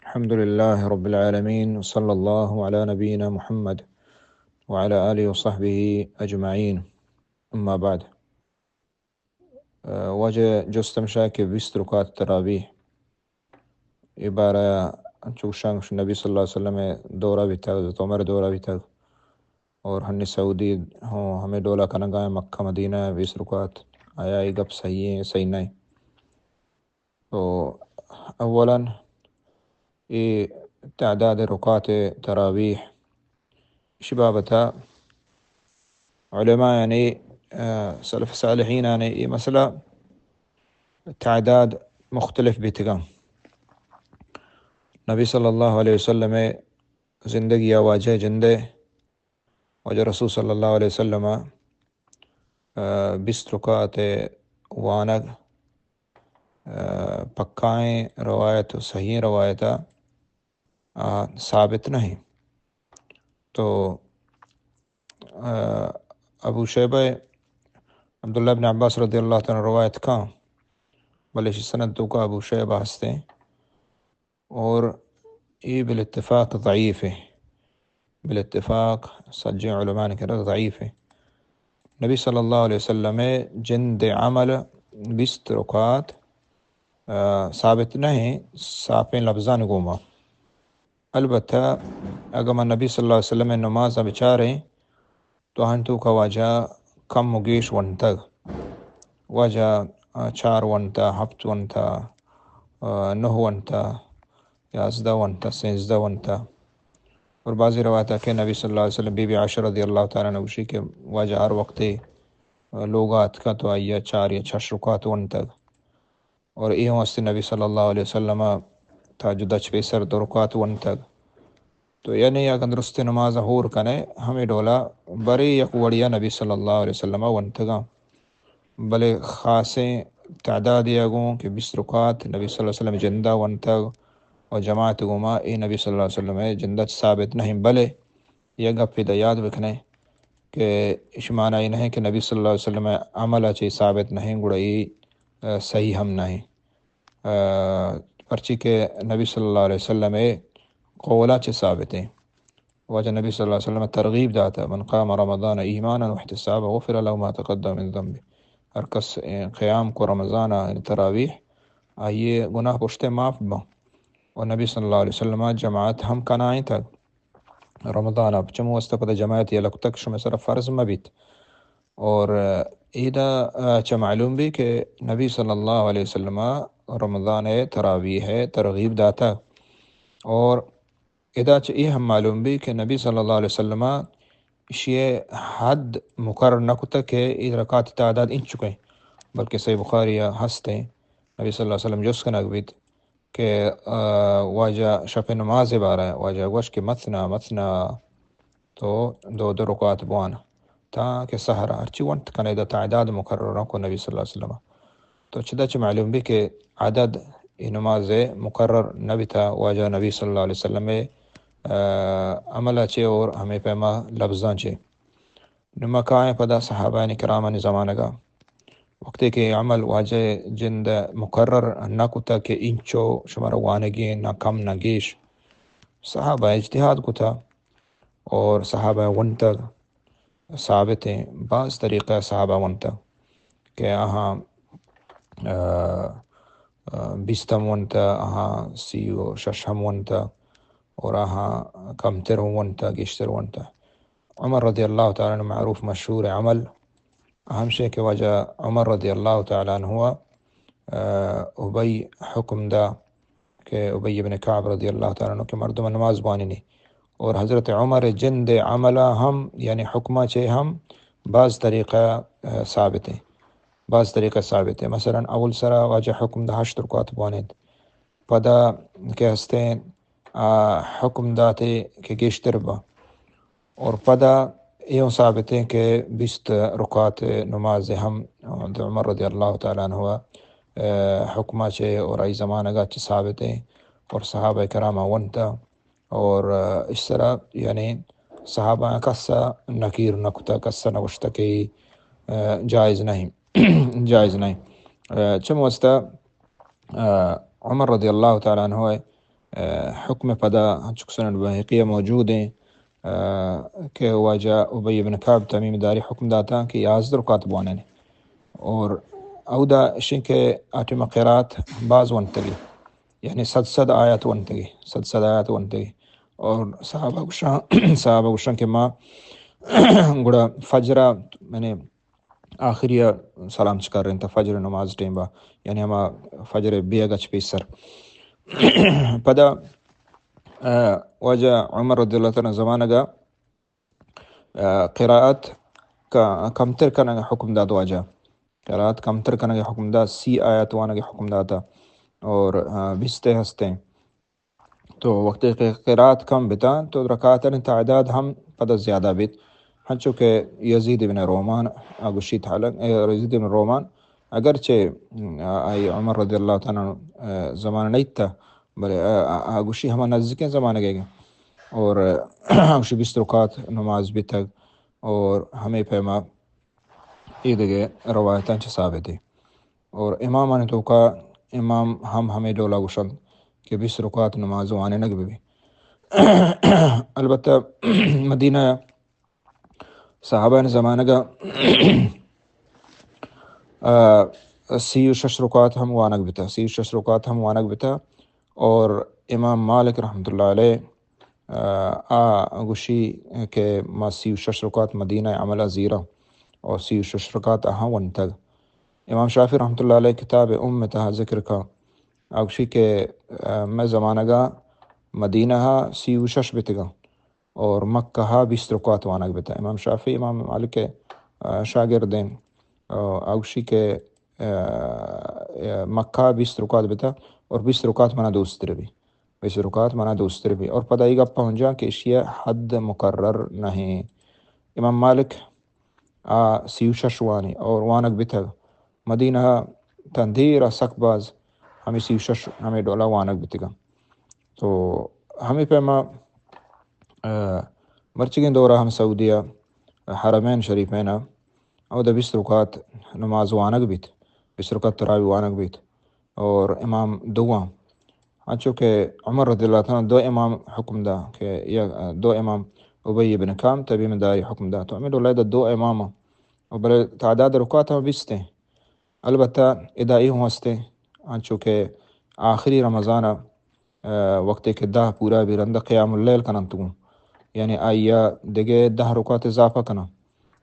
الحمد لله رب العالمين، وصلى الله على نبينا محمد وعلى آله وصحبه أجمعين. أما بعد. واجہ جست ہمشہ کہ بیست رکعت تراویح، اے بارہ چوشاں نبی صلی اللہ علیہ وسلم دورہ بیتگ، حضرت عمر دورہ بیتگ، اور ہنی سعودی ہوں ہمیں ڈولا کنگا ہیں، مکہ مدینہ بیست رکعت، آیا یہ گپ صحیح ہے، صحیح نہیں؟ تو اولاً اے تعداد رکعت تراویح، اشی بابتا علماء یعنی، آ، سلف صالحین نے اے مسئلہ تعداد مختلف بیتگاں۔ نبی صلی اللہ علیہ وسلم زندگی واجہ جندے واجہ رسول صلی اللہ علیہ وسلم، آ، بیست رکعت وانگ، آ، پکائیں روایت و صحیح روایت، آ، ثابت نہیں۔ تو، آ، ابو شیبہ عبداللہ ابن عباس رضی اللہ تعالیٰ عنہ روایت کاں، بلے اشی سند توکا ابو شیبہ ہستیں۔ اور اے بالاتفاق ضعیف ہے، بالاتفاق سجیں علماء نے کرا ضعیف ہے۔ نبی صلی اللہ علیہ وسلم جند عمل بیست رکعت، آ، ثابت نہیں، صافیں لفظان گوما۔ البتہ اگر من نبی صلی اللہ علیہ وسلم نماز بچاریں، تو آہانی توکا واجہ کم و گیش ونتگ۔ واجہ، آ، چار ونتا، ہپت ونتا، آ، نہ ونتا، یازدہ ونتا، سینزدہ ونتا۔ اور بعضی روایت کہ نبی صلی اللہ علیہ وسلم بی بی عائشہ رضی اللہ تعالیٰ عنہ گوشی کہ واجہ ہر وقت، آ، لوگا اتکا تو آئیا چار یا چش رکعت ونتگ۔ اور اے ہوں است نبی صلی اللہ علیہ وسلم تہجد چہ پیسر دو رکعت ونتگ۔ تو یعنی اگن درست نماز ہور کنے، ہمیں ڈولا برے یک وڑیا نبی صلی اللہ علیہ وسلم ونتگاں۔ بلے خاصیں تعداد یا گوں کہ بیست رکعت نبی صلی اللہ علیہ وسلم جندا ونتگ و جماعت گوما، اے نبی صلی اللہ علیہ وسلم جندا چہ ثابت نہیں۔ بلے یک گپے دا یاد بکنے کہ اش معنی اے نہیں کہ نبی صلی اللہ علیہ وسلم عمل چہ ثابت نہیں، گڑا اے، آ، صحیح ہم نہیں۔ آ، پرچی کہ نبی صلی اللہ علیہ وسلم قولا چہ ثابت ہیں۔ واجہ نبی صلی اللہ علیہ وسلم ترغیب داتا، من قام رمضان ایمانا واحتسابا غفر له ما تقدم من ذنبه۔ ہر کس، اے، قیام کو رمضان، یعنی تراویح، آئیے گناہ پشتے معاف بن۔ و نبی صلی اللہ علیہ وسلم جماعت ہم کنائیں تک رمضان ء، چمو واسطہ پدا جماعت یلہ کتگ شمئے سرا فرض مہ بیت۔ اور ایدا، آ، چہ معلوم بی کہ نبی صلی اللہ علیہ وسلم رمضان ء تراویح ء ترغیب داتا۔ اور ادا چہ اے ہم معلوم بی کہ نبی صلی اللہ علیہ وسلم اشی حد مقرر نہ کتگ کہ اے رکعت تعداد انچکیں، بلکہ صحیح بخاری ء ہستیں، نبی صلی اللہ علیہ وسلم جست کنگ بیت کہ، آ، واجہ شپ نماز بارہ واجہ گوش کہ مثنی مثنی، تو دو دو رکعت بوان تاں کہ سحر ہرچی ونت کنے، دا تعداد مقرر نہ کو نبی صلی اللہ علیہ وسلم۔ تو چدا چہ معلوم بی کہ عدد اے نماز مقرر نہ بیتا، واجہ نبی صلی اللہ علیہ وسلم، آ، عمل چے اور ہمیں پیما لفظاں چے۔ نما کائیں پدا صحابہ کرامانی زمانگا، وقتی کہ عمل واجہ جند مقرر نہ کتا کہ انچو شمارا وانگی نہ کم نہ گیش، صحابہ اجتہاد کتا اور صحابہ ونتگ، ثابت ہیں، بعض طریقہ صحابہ ونتگ کہ آہاں، آ، آ، بیست ہم ونتہ، آہاں سی و شش ہم ونتہ، اور آہاں کمتر ہم ونتہ، گیشتر ونتہ۔ عمر رضی اللہ تعالیٰ عنہ معروف مشہور عمل ہمشے کہ واجہ عمر رضی اللہ تعالیٰ عنہ، آ، ابی حکم دا کہ ابی ابن کعب رضی اللہ تعالیٰ عنہ کہ مردم نماز بوانینی۔ اور حضرت عمر جند عملہ ہم، یعنی حکمہ چے ہم بعض طریقہ، آ، ثابت ہیں۔ بعض طریقہ ثابت ہیں۔ مثلاً اول سرا واجہ حکم دا ہشت رکعت بوانیت۔ پدا کہ ہستیں، آ، حکم داتے کہ گیشتر با۔ اور پدا ایوں ثابت ہیں کہ بیست رکعت نماز ہم عمر رضی اللہ تعالیٰ عنہ، آ، حکمہ چے اور ای زمانگا چے ثابت ہیں اور صحابہ کرام ونتا۔ اور، آ، اس طرح یعنی صحابہ کسا نکیر نہ کتا، کسا نہ گوشتا کہ، آ، جائز نہیں، جائز نہیں۔ آ، چم واسطہ، آ، عمر رضی اللہ تعالیٰ عنہ آ، حکم پدا چکسن بحقیہ موجود ہیں، آ، کہ واجہ ابی ابن کعب تمیم داری حکم داتا کہ یازدہ رکعت بواننے۔ اور اودا اشیں کہ آ ٹائم قرات باز ونتگی، یعنی صد صد آیات ونتگی، صد صد آیات ونتگی۔ اور صحابہ گوشاں، صحابہ گوشاں کہ ما گڑا فجر، یعنی آخری سلام چکار انت فجر نماز ٹیم با، یعنی ہما فجر بیگ اچ پیسر۔ پدا، آ، واجہ عمر رضی اللہ تعالی عنہ زمانگا، آ، قرائت کا کمتر کنگ حکم دات واجہ۔ قرائت کمتر کنگ حکم دات، سی آیات وانگ حکم داتا اور، آ، بیست ہستیں۔ تو وقتی کہ قرات کم بتا تو رکعتانی تعداد ہم پدا زیادہ بیت۔ ہنچو کہ یزید ابن رومان آ گوشیت حالانکہ، اے، یزید ابن رومان اگرچہ، آ، آئی عمر رضی اللہ تعالی عنہ، آ، زمانہ نیتا، بلے، آ، آ، آ گوشی ہما نزدیکیں زمانگے گا۔ اور، آ، گوشی بیست رکعت نماز بیتگ اور ہمیں پیما اے دگہ روایتاں چہ ثابت ہے۔ اور امامانی توکا امام ہم ہمیں ڈولا گوشنت کہ بیست رکعت نماز وانینگ بہ بی۔ البتہ مدینہ صحابہ زمانگا، آ، سی و شش رکعت ہم وانگ بتا، سی و شش رکعت ہم وانگ بتا۔ اور امام مالک رحمۃ اللہ علیہ، آ، آ گوشی کہ ما سی و شش رکعت مدینہ عمل زیرا اور سی و شش رکعت آہاں ونتگ۔ امام شافعی رحمۃ اللہ علیہ کتاب ام تہا ذکر کا، آ گوشی کہ، آ، میں زمانگا مدینہ سی و شش بتگا اور مکہ بیست رکعت وانگ بتا۔ امام شافعی امام مالک، آ، شاگردیں، آ، آ گوشی کہ، آ، آ، مکہ بیست رکعت بتا اور بیست رکعت منا دوستر بی۔ بیست رکعت منا دوستر بی۔ اور پدا ای گپا ہنجا کہ اشی حد مقرر نہیں۔ امام مالک آ سی و شش وانی اور وانگ بتگ۔ مدینہ تاں دیر ء سک باز ہمے سی و شش ہمے ڈولا وانگ بتگاں۔ تو ہمے پیما، آ، مرچگیں دورا ہم سعودیہ حرمین شریفین ء اودا بیست رکعت نماز وانگ بیت، بیست رکعت تراوی وانگ بیت۔ اور امام دوواں، انچو کہ عمر رضی اللہ تعالی عنہ دو امام حکم دا کہ یک، دو امام ابی ابن کعب تمیم داری حکم دا، تو ہمیں ڈولا دا دو امام، و بلے تعداد رکعت ہم بیست ہیں۔ البتہ ادا ای ہوں ہستے، انچو کہ آخری رمضان ء، وقتے کہ دہ پورا بی رند قیام اللیل کننت گوں، یعنی آئی ء دگہ دہ رکعت اضافہ کناں۔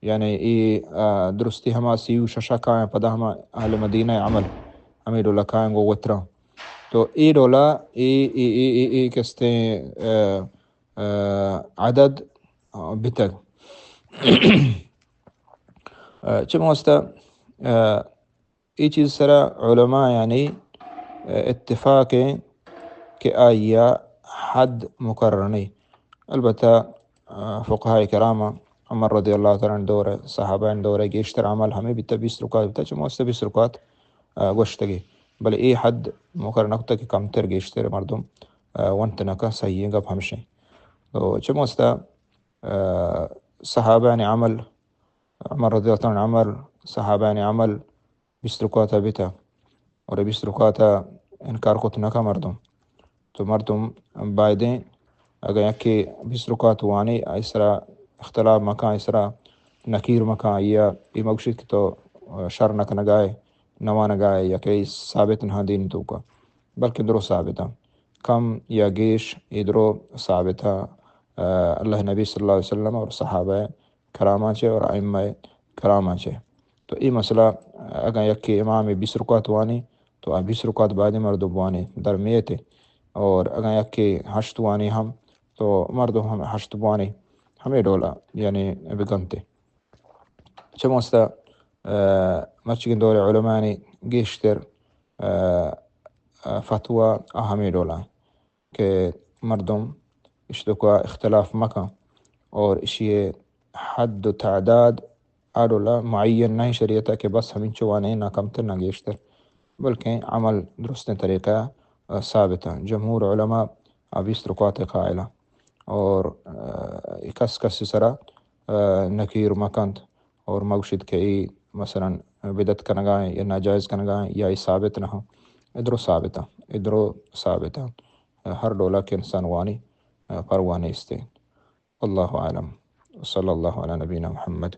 یعنی اے، آ، درستی ہما سی و شش ء کایاں، پدا ہما اہل مدینہ ء عمل ہمے ڈولا کایاں گوں وتراں۔ تو اے ڈولا اے، اے، اے، اے، اے کستیں، آ، آ، عدد، آ، بتگ۔ آ، چہ واسطہ، آ، اے چیز سرا علماء یعنی اتفاق ہیں کہ آئی ء حد مقرر نہیں۔ البتہ، آ، فقہاء کرام عمر رضی اللہ تعالی عنہ دور، صحابہ دور گیشتر عمل ہمیں بیتا، بیست رکعت بیتا، چہ مست بیست رکعت، آ، گوشتگی۔ بلے اے حد مقرر نہ کتا کہ کمتر گیشتر مردم، آ، ونت نہ کن، صحیح گپ ہمشیں۔ تو چہ مست، آ، صحابہ عمل، عمر رضی اللہ تعالی عنہ عمل، صحابہ عمل، بیست رکعت ء بیتا اور بیست رکعت ء انکار کت نہ کا مردم۔ تو مردم بایدیں اگاں یکے بیست رکعت وانی، آئی سرا اختلاف مکان، آئی سرا نکیر مکان، آئی ء اے مگوشیت کہ تو شر نہ کنگائے، نہ وانگائے، یا کہ ثابت نہ دین توکا، بلکہ درو ثابت ء۔ کم یا گیش اے درو ثابت ء، اللہ نبی صلی اللہ علیہ وسلم اور صحابہ کراماں چہ اور ائمہ کراماں چہ۔ تو اے مسئلہ اگاں یکے امام بیست رکعت وانی تو آ بیست رکعت باید مردم بوانی درمیت، اور اگاں یکے ہشت وانی ہم تو مردم ہم ہشت بوانی، ہمیں ڈولا یعنی بگنتے۔ چہ مستہ، آ، مرچگیں دور علمانی گیشتر، آ، آ، فتویٰ آ ہمیں ڈولا کہ مردم اشتکا اختلاف مکن اور اشی حد و تعداد آ ڈولا معین نہیں شریعت کہ بس ہمینچو وانے، نہ کمتر نہ گیشتر، بلکہ عمل درستیں طریقہ، آ، ثابت ہیں۔ جمہور علماء آ بیست رکعت قائل ہیں اور، آ، کس کس سرا، آ، نکیر مکنت اور مگوشیت کہ ای مثلاً بدعت کنگا ہیں یا ناجائز کنگا ہیں یا ای ثابت نہ ہیں۔ ادرو ثابت ہیں، ادرو ثابت ہیں۔ ہر ڈولا کہ انسان وانی، پرواہ نیستیں۔ واللہ اعلم۔ وصلی اللہ علی نبینا محمد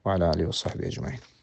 وعلی آلہ وصحبہ اجمعین۔